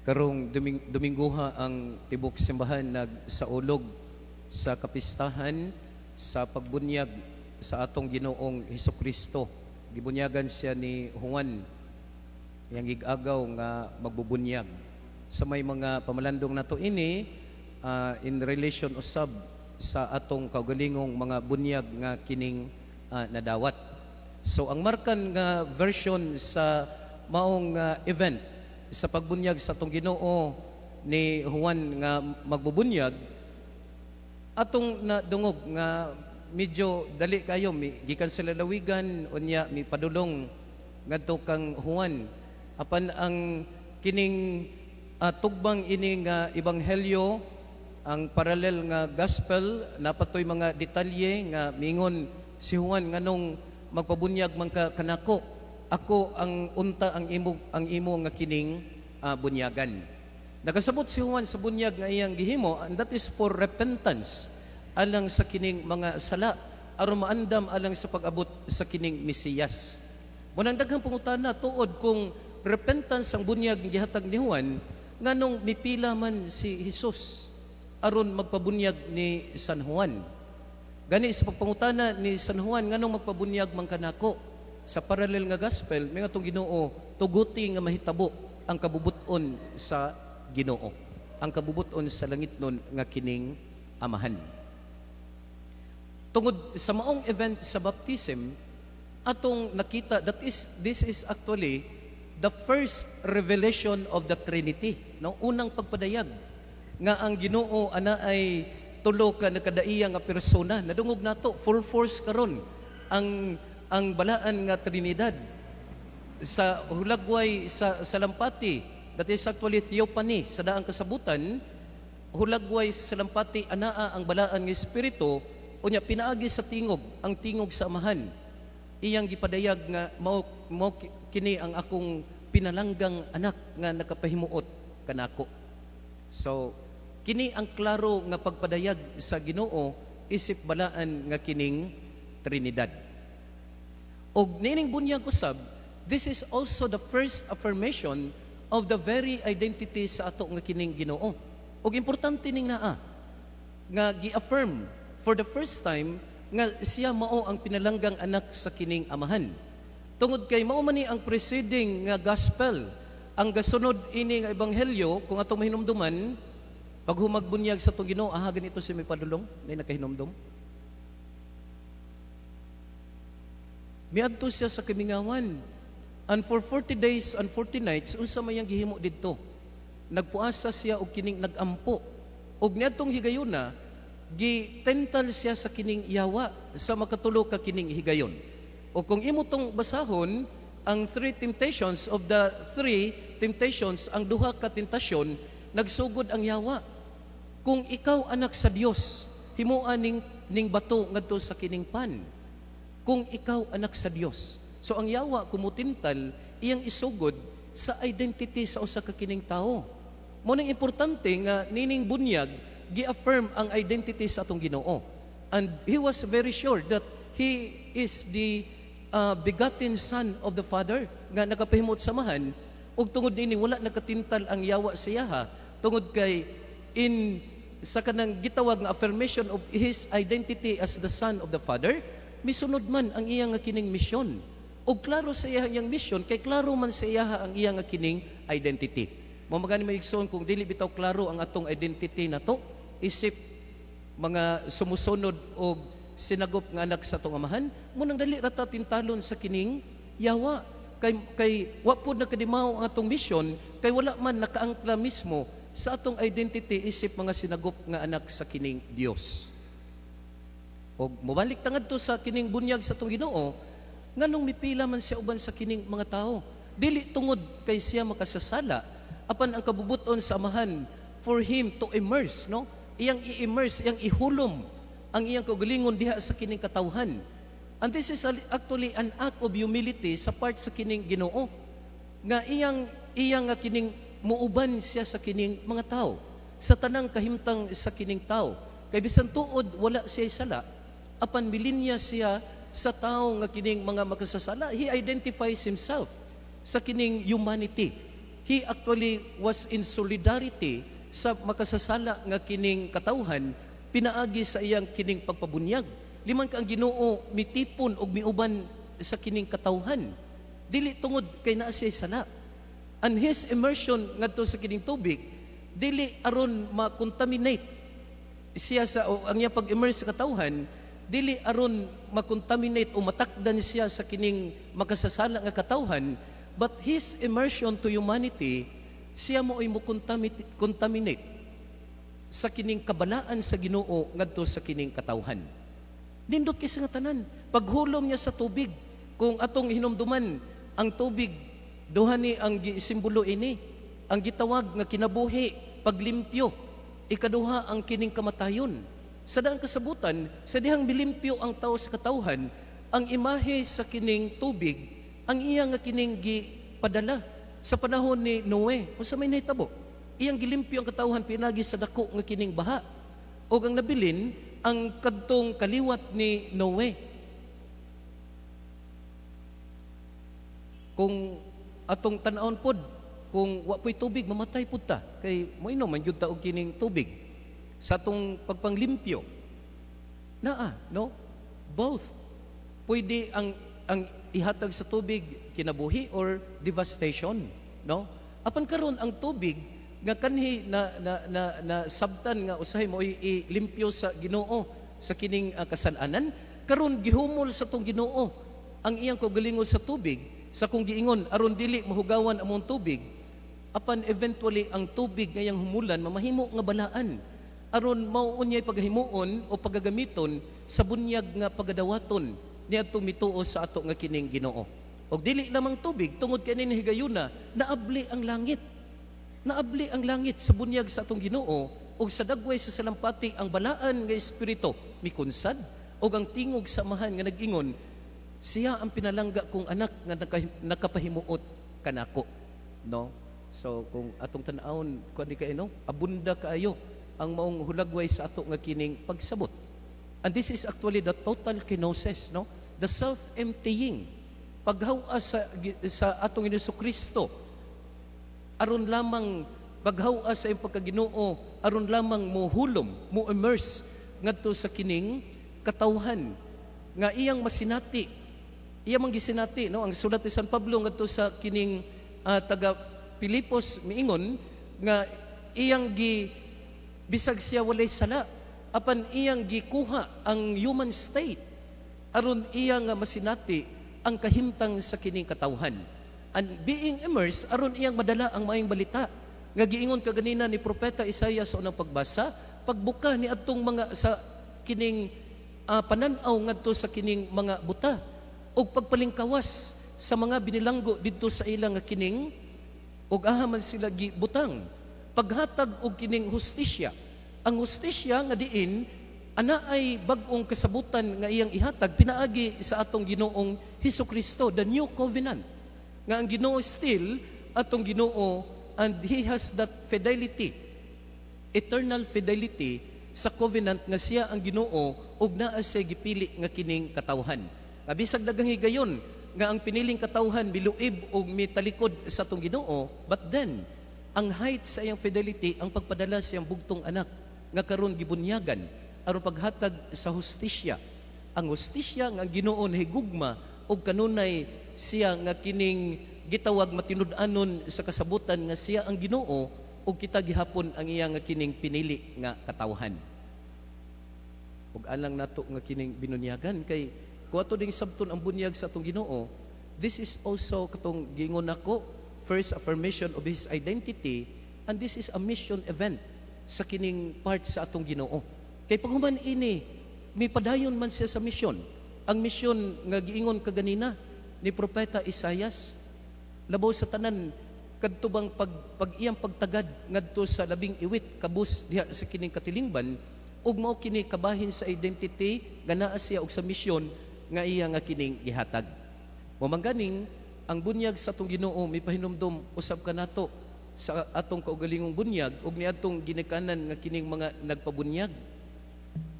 Karong Domingguha, ang tibok simbahan nagsaulog sa kapistahan sa pagbunyag sa atong Ginoong Hesukristo. Gibunyagan siya ni Juan, yang gig-agaw nga magbubunyag. Sa may mga pamalandong nato ini in relation usab sa atong kaugalingong mga bunyag nga kining nadawat. So ang Markan nga version sa maong event sa pagbunyag sa atong Ginoo ni Juan nga magbubunyag, atong nadungog nga medyo dali kayo mi gikan sa lalawigan, unya mi padulong ngadto kang Juan. Apan ang kining tugbang ini nga ebanghelyo, ang parallel nga gospel, napatoy mga detalye nga mingon si Juan, "Nganong magpabunyag man ka kanako? Ako ang unta ang imo nga kining bunyagan." Nakasabot si Juan sa bunyag nga iyang gihimo, and that is for repentance alang sa kining mga sala aron maandam alang sa pag-abot sa kining Mesiyas. Munang daghang pangutana, tuod kung repentance ang bunyag nga gihatag ni Juan, nganong mipila man si Jesus aron magpabunyag ni San Juan? Gani sa pagpangutana ni San Juan, "Nganong magpabunyag man kanako?" sa parallel nga gospel, may atong Ginoo, "Tuguti nga mahitabo ang kabubuton sa Ginoo, ang kabubuton sa langit nun nga kining Amahan." Tungod sa maong event sa baptism, atong nakita that is this is actually the first revelation of the Trinity, no? Unang pagpadayag nga ang Ginoo ana ay tulo ka nakadaiya nga persona. Nadungog nato full force karon ang balaan nga Trinidad sa hulagway sa salampati. That is actually theophany sa daang kasabutan. Hulagway sa salampati, anaa ang balaan nga Espiritu, unya pinaagi sa tingog, ang tingog sa Amahan, iyang gipadayag nga mao kini ang akong pinalanggang anak nga nakapahimuot kanako. So kini ang klaro nga pagpadayag sa Ginoo isip balaan nga kining Trinidad. Og niining bunyag usab, this is also the first affirmation of the very identity sa ato nga kining Ginoo. Og importante ning naa nga gi-affirm for the first time nga siya mao ang pinalanggang anak sa kining Amahan. Tungod kay mao man ni ang preceding nga gospel, ang gasunod ini nga ebanghelyo, kung atong mahinumduman, pag humagbunyag sa atong Ginoo, aha ganito si may padulong, na nakahinumdum. Miadto siya sa kamingawan. And for 40 days and 40 nights, unsa may iyang gihimo didto? Nagpuasa siya og kining nagampo. Og niadtong higayuna, gitental siya sa kining yawa sa makatulo ka kining higayon. O kung imo tong basahon ang three temptations, of the three temptations, ang duha ka tentasyon, nagsugod ang yawa. "Kung ikaw anak sa Dios, himoa ning bato ngadto sa kining pan. Kung ikaw anak sa Dios." So ang yawa kumutintal, iyang isugod sa identity sa usa ka kining tao. Mo nang importante nga nining bunyag gi-affirm ang identity sa atong Ginoo. And he was very sure that he is the begotten Son of the Father nga nakapahimot sa Amahan, ug tungod nini wala nakatintal ang yawa sa iyaha tungod kay in sa kanang gitawag nga affirmation of his identity as the Son of the Father, misunod man ang iyang nga kining misyon. Ug klaro sa iya iyang mission kay klaro man sa iya ang iyang nga kining identity. Mo magani, mga igsoon, kung dili bitaw klaro ang atong identity nato isip mga sumusunod og sinagop nga anak sa atong Amahan, mo nang dali ra ta tintalon sa kining yawa kay wa pud nakadimaw ang atong mission kay wala man nakaangkla mismo sa atong identity isip mga sinagop nga anak sa kining Dios. Og mobalik ta ngadto sa kining bunyag sa atong Ginoo, nganong mipila man siya uban sa kining mga tao? Dili tungod kay siya makasasala, apan ang kabubuton sa Amahan for him to immerse, no? Iyang i-immerse, iyang ihulom ang iyang kaugalingon diha sa kining katawhan. And this is actually an act of humility sa part sa kining Ginoo nga iyang nga kining muuban siya sa kining mga tao, sa tanang kahimtang sa kining tao. Kay bisan tuod wala siya sala, apan milinya siya sa tao nga kining mga makasasala. He identifies himself sa kining humanity. He actually was in solidarity sa makasasala nga kining katawhan pinaagi sa iyang kining pagpabunyag. Liman ka ang Ginoo mitipon og miuban sa kining katawhan. Dili tungod kay naa siya sala. And his immersion ngadto sa kining tubig dili aron ma-contaminate siya sa o ang iyang pag-immerse sa katawhan, dili aron ma-contaminate o matakdan siya sa kining makasasala nga katawhan, but his immersion to humanity, siya mo ay mo contaminate sa kining kabalaan sa Ginoo ngadto sa kining katawhan. Nindot kay sa nga tanan. Paghulom niya sa tubig, kung atong hinumduman, ang tubig duha ni ang simbolo ini, ang gitawag nga kinabuhi, paglimpyo. Ikaduha, ang kining kamatayon. Sa daang kasabutan, sa dihang milimpyo ang tao sa katawhan, ang imahe sa kining tubig, ang iya nga kining gipadala sa panahon ni Noe. Unsa may nahitabo? Iyang gilimpyo ang katawhan pinagi sa dako nga kining baha. O ang nabilin ang kadtong kaliwat ni Noe. Kung atong tan-awon pod, kung wa po'y tubig, mamatay pud ta. Kay moinom man gyud ta og kining tubig sa atong pagpanglimpyo. Naa, no? Both. Pwede ang ihatag sa tubig kinabuhi or devastation, no? Apan karon, ang tubig nga kanhi na sabtan nga usahay mo ilimpyo sa Ginoo sa kining kasal-anan, karon gihumol sa tong Ginoo ang iyang kaugalingon sa tubig sa kung giingon aron dili mahugawan among tubig, apan eventually ang tubig nga iyang humulan mamahimo nga balaan aron mao unyay paghimuon o pagagamiton sa bunyag nga pagadawaton niadtong mituo sa ato nga kining Ginoo. Og dili lamang tubig, tungod kay ni higayuna naabli ang langit. Naabli ang langit sa bunyag sa atong Ginoo, ug sa dagway sa salampati ang balaan nga espiritu mikunsad ug ang tingog sa Amahan nga nag-ingon, "Siya ang pinalangga kong anak nga nakapahimuot kanako," no? So kung atong tan-awon kuan di kay, no, abunda kaayo ang maong hulagway sa ato nga kining pagsabot. And this is actually the total kenosis, no, the self-emptying, paghawa sa atong Hesus Kristo aron lamang paghawa sa iyong pagkaginoo, aron lamang mo hulom, mo immerse ngadto sa kining katawhan nga iyang masinati, iya mang gisinati, no? Ang sulat ni San Pablo ngadto sa kining taga Pilipos miingon nga iyang gi bisag siya walay sala, apan iyang gikuha ang human state aron iya nga masinati ang kahimtang sa kining katawhan. And being immersed aron iyang madala ang maayong balita nga giingon kaganina ni propeta Isaiah sa unang pagbasa, pagbuka ni adtong mga sa kining panan-aw ngadto sa kining mga buta ug pagpalingkawas sa mga binilanggo didto sa ilang nga kining ug aha man sila gibutang, paghatag og kining hustisya, ang hustisya nga diin ana ay bag-ong kasabutan nga iyang ihatag pinaagi sa atong Ginoong Hesus Kristo, the new covenant, nga ang Ginoo still atong Ginoo and he has that fidelity, eternal fidelity sa covenant nga siya ang Ginoo ug naa siya gipili nga kining katawhan. Nga bisag daghang higayon nga ang piniling katawhan miluib og mitalikod sa atong Ginoo, but then ang height sa iyang fidelity ang pagpadala sa iyang bugtong anak nga karon gibunyagan aron paghatag sa hustisya. Ang hustisya nga ang Ginoo nahigugma ug kanunay siya nga kining gitawag matinud-anon sa kasabutan nga siya ang Ginoo ug kita gihapon ang iya nga kining pinili nga katawhan. Ug alang nato nga kining binunyagan, kay kung ato ding sabton ang bunyag sa atong Ginoo, this is also katong giingon nako, first affirmation of his identity, and this is a mission event sa kining part sa atong Ginoo. Kay paghuman ini, mipadayon man siya sa misyon. Ang misyon nga giingon kaganina ni propeta Isayas, labaw sa tanan kadto bang pag iyang pagtagad ngadto sa 17 kabus diha sa kining katilingban, ug mao kini kabahin sa identity nga naa siya ug sa misyon nga iya nga kining gihatag. Mao man ganing ang bunyag sa atong Ginoo mipahinumdom usab kanato sa atong kaugalingong bunyag ug niadtong ginikanan nga kining mga nagpabunyag.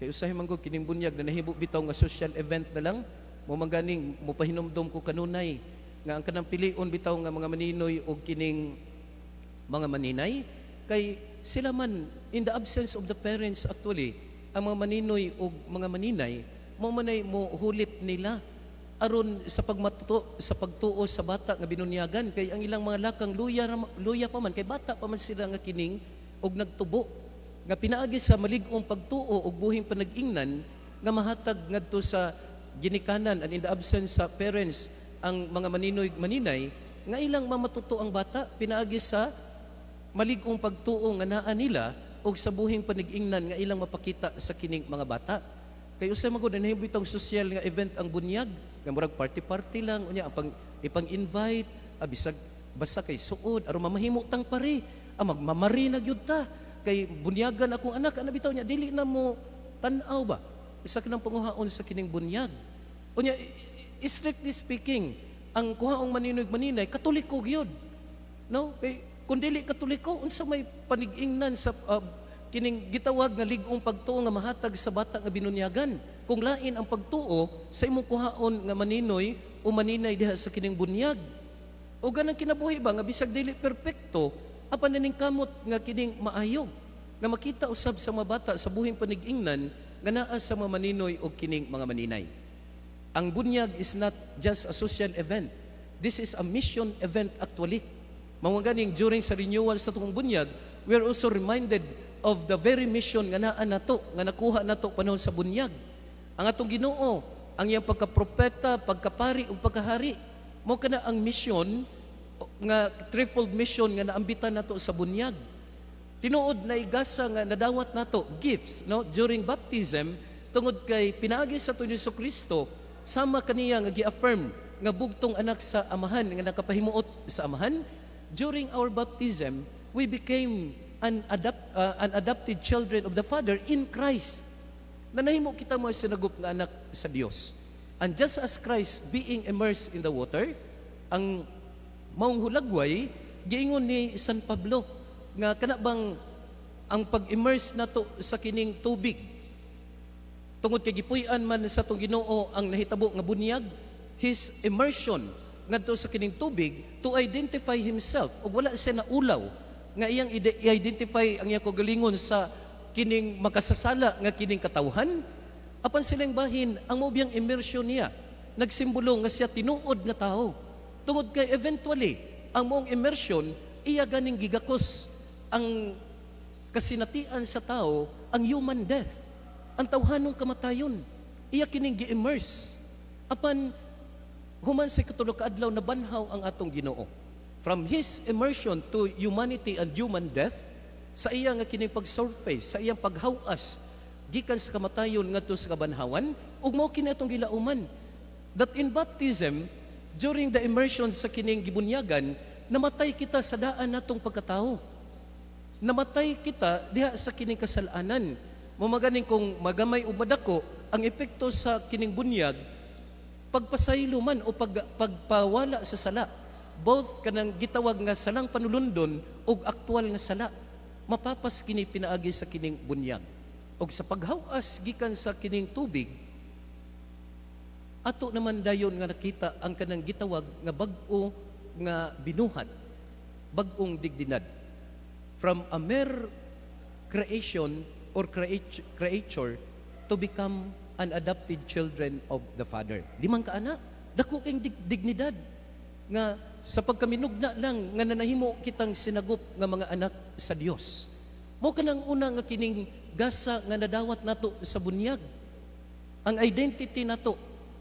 Kay usahay man gud kining bunyag na nahimo bitaw nga social event na lang. Mao man ganing mopahinumdom ko kanunay nga ang kanang pilion bitaw nga mga maninoy og kining mga maninay kay sila man, in the absence of the parents actually, ang mga maninoy o mga maninay mo manay mo hulip nila aron sa pagmatuto, sa pagtuo sa bata nga binunyagan, kay ang ilang mga lakang luya luya pa man kay bata pa man sila nga kining og nagtubo nga pinaagi sa malig-ong pagtuo ug buhing panag-ingnan nga mahatag ngadto sa ginikanan and in the absence sa parents, ang mga maninoy, maninay nga ilang mamatuto ang bata pinaagi sa malig-ong pagtuo nga naa nila ug sa buhing panag-ingnan nga ilang mapakita sa kining mga bata. Kay usay man gud nahimo itong social nga event ang bunyag nga murag party-party lang, unya ang pang ipang-invite, bisag basta kay suod aron mamahimo tang pare, magmamari na gyud ta kay bunyagan akong anak, ana bitaw niya, dili na mo tan-aw ba isa kanang panguhaon sa kining bunyag. Unya, strictly speaking, ang kuhaong maninoy, maninay, Katoliko gyud, no? Kay kung dili Katoliko, unsa may panig-ingnan sa kining gitawag nga lig-ong pagtuo nga mahatag sa bata nga binunyagan kung lain ang pagtuo sa imong kuhaon nga maninoy o maninay diha sa kining bunyag? O ganang kinabuhi ba nga bisag dili perpekto, apan naningkamot nga kining maayo nga makita usab sa mga bata sa buhing panig-ingnan nga naa sa mga maninoy o kining mga maninay. Ang bunyag is not just a social event. This is a mission event actually. Mao ganing during sa renewal sa atong bunyag, we are also reminded of the very mission nga naa nato, nga nakuha nato panahon sa bunyag. Ang atong Ginoo, ang iyang pagkapropeta, pagkapari ug pagkahari. Mao kana ang mission nga threefold mission nga naambitan nato sa bunyag. Tinuod na igasa nga nadawat nato, gifts, no, during baptism, tungod kay pinaagi sa atong Hesus Kristo, sama kaniya nga gi-affirm nga bugtong anak sa Amahan nga nakapahimuot sa Amahan. During our baptism, we became an adopted children of the Father in Christ na nahimo kita mga sinagup nga anak sa Dios. And just as Christ being immersed in the water, ang maong hulagway, giingon ni San Pablo nga kana bang ang pag-immerse nato sa kining tubig, tungod kay gipuy-an man sa atong Ginoo ang nahitabo nga bunyag, his immersion ngadto sa kining tubig to identify himself, ug wala siya naulaw nga iyang i-identify ang iyang kaugalingon sa kining makasasala nga kining katawhan. Apan silang bahin, ang mao biyang immersion niya nagsimbolo nga siya tinuod nga tao, tungod kay eventually ang maong immersion, iya ganing gigakos ang kasinatian sa tao, ang human death, ang tawhanong kamatayon. Iya kining gi-immerse. Apan human sa ikatulo ka adlaw, nabanhaw ang atong Ginoo. From his immersion to humanity and human death, sa iya nga kining pag-surface, sa iyang paghawas gikan sa kamatayon ngadto sa kabanhawan, ug mao kini atong gilauman. That in baptism, during the immersion sa kining gibunyagan, namatay kita sa daan natong pagkatao. Namatay kita diha sa kining kasalanan. Mao maganing kung magamay o madako ang epekto sa kining bunyag, pagpasaylo man o pagpawala sa sala, both kanang gitawag nga salang panulundon ug aktual nga sala, mapapas kini pinaagi sa kining bunyag. Og sa paghawas gikan sa kining tubig, ato naman dayon nga nakita ang kanang gitawag nga bag-o nga binuhat, bag-ong dignidad. From a mere creation or creature to become an adopted children of the Father. Di man ka anak, dako kay dignidad nga sa pagkaminugna lang nga nanahimo kitang sinagup nga mga anak sa Dios. Mao kanang una nga kining gasa nga nadawat nato sa bunyag. Ang identity nato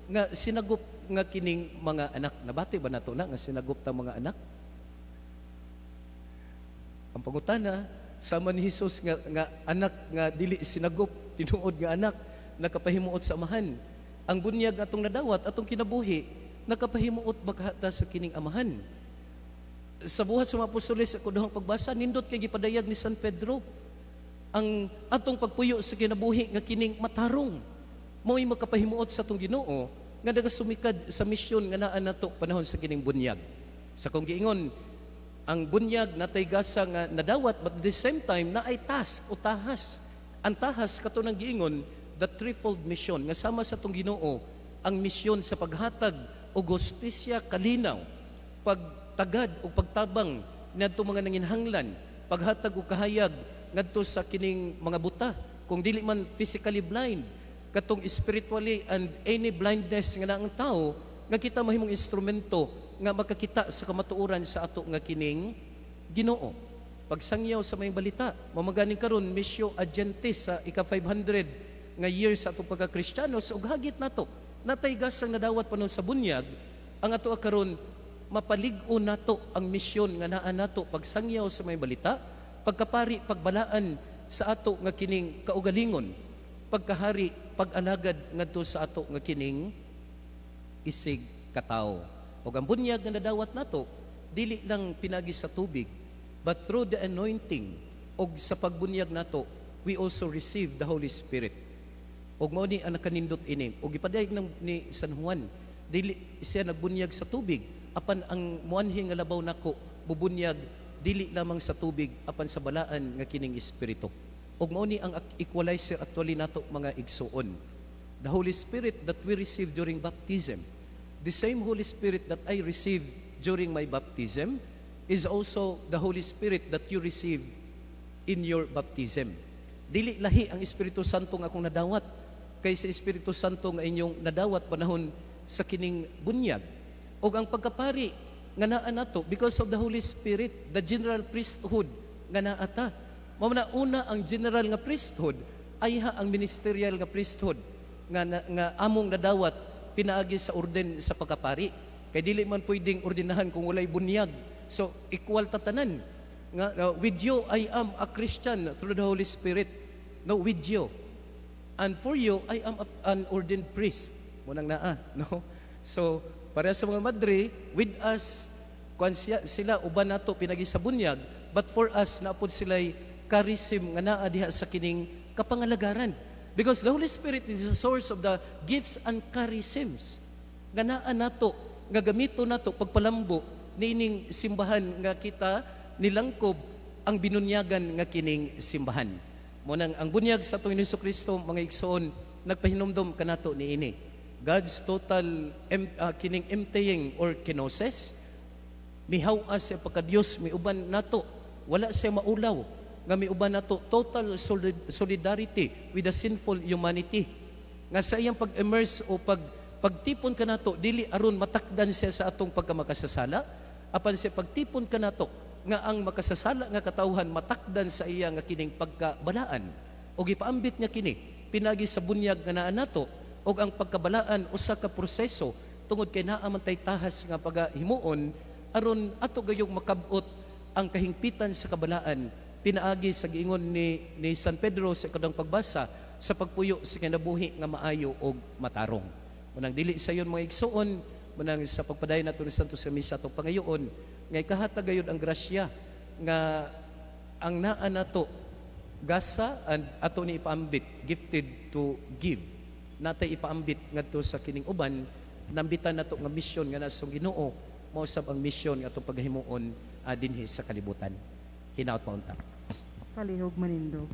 nga sinagup nga kining mga anak. Nabati ba nato na nga sinagup ta mga anak? Ang pangutana, sama ni Jesus nga anak nga dili sinagup, tinuod nga anak, nakapahimuot sa Amahan. Ang bunyag atong nadawat, atong kinabuhi, nakapahimuot ba ta sa kining Amahan? Sa Buhat sa mga Apostoles, sa ikaduhang pagbasa, nindot kay gipadayag ni San Pedro ang atong pagpuyo sa kinabuhi nga kining matarong. Mao'y makapahimuot sa atong Ginoo nga nagasumikad sa misyon nga naa nato panahon sa kining bunyag. Sa kong giingon, ang bunyag natay gasa nga nadawat, but at the same time naay task o tahas. Ang tahas kato ng giingon, the threefold mission nga sama sa atong Ginoo, ang misyon sa paghatag og hustisya, kalinaw, pagtagad o pagtabang niadto mga nanginhanglan, paghatag og kahayag ngadto sa kining mga buta, kung dili man physically blind, katong spiritually and any blindness nga naa ang tao, nga kita mahimong instrumento nga makakita sa kamatuoran sa ato nga kining Ginoo. Pagsangyaw sa maayong balita, mao man ganing karon missio agentes sa ika 500 nga years sa atong pagka-Kristiyano, ug hagit nato. Natay gasang nadawat pa sa bunyag, ang ato karon mapalig-on nato ang misyon nga naa nato, pagsangyaw sa maayong balita, pagkapari, pagbalaan sa ato nga kining kaugalingon, pagkahari, pag-alagad ngadto sa ato nga kining isig katawo. Ug ang bunyag nga nadawat nato dili lang pinagi sa tubig, but through the anointing og sa pagbunyag nato, we also receive the Holy Spirit. Ug mao ni ang nakanindot ini. Ug gipadayag ng ni San Juan, dili siya nagbunyag sa tubig, apan ang muanhi nga labaw nako mubunyag dili lamang sa tubig apan sa balaan nga kining espiritu. Ug mao ni ang equalizer actually nato, mga igsuon. The Holy Spirit that we receive during baptism, the same Holy Spirit that I received during my baptism is also the Holy Spirit that you receive in your baptism. Dili lahi ang Espiritu Santo nga akong nadawat kaysa Espiritu Santo nga inyong nadawat panahon sa kining bunyag. Og ang pagkapari nga naa nato because of the Holy Spirit, the general priesthood nga naa ta. Mao na una ang general nga priesthood, ayha ang ministerial nga priesthood nga among nadawat pinaagi sa orden sa pagkapari. Kay dili man pwedeng ordinahan kung walay bunyag. So equal ta tanan. Nga with you I am a Christian through the Holy Spirit. No, with you. And for you I am an ordained priest. Mao nang naa, no? So para sa mga madre, with us kuan siya, sila uban nato pinagi sa bunyag, but for us naa pod sila'y charism nga naa diha sa kining kapangalagaran. Because the Holy Spirit is the source of the gifts and charisms nga naa nato, nga gamito nato pagpalambo niining simbahan nga kita nilangkob, ang binunyagan nga kining simbahan. Mao nang ang bunyag sa atong Hesus Kristo, mga igsoon, nagpahinumdom kanato niini. God's total kining emptying or kenosis, mihaw-as sa pagka-Dios, miuban nato, wala siya maulaw nga miuban nato, total solidarity with the sinful humanity. Nga sa iyang pag-immerse o pagtipon kanato, dili aron matakdan siya sa atong pagkamakasasala, apan sa pagtipon kanato nga ang makasasala nga katawhan matakdan sa iya nga kining pagkabalaan. O gipaambit niya kini pinagi sa bunyag nga naa nato, og ang pagkabalaan usa ka proseso tungod kay naa man tay tahas nga pagahimuon aron ato gayong makabot ang kahingpitan sa kabalaan pinaagi sa giingon ni San Pedro sa ikaduhang pagbasa, sa pagpuyo sa kinabuhi nga maayo og matarong. Mao nang dili sayon, mga igsuon, mao nang sa pagpadayon nato ni Santo sa misa, atong pangayoon nga ikahatag gayud ang grasya nga ang naa nato gasa and ato ni ipaambit, gifted to give, natay ipaambit ngadto sa kining uban. Nambitan nato nga misyon nga nasa Ginoo, mao sab ang misyon nga atong paghimuon dinhi sa kalibutan. Hinaot maunta. Palihog manindog.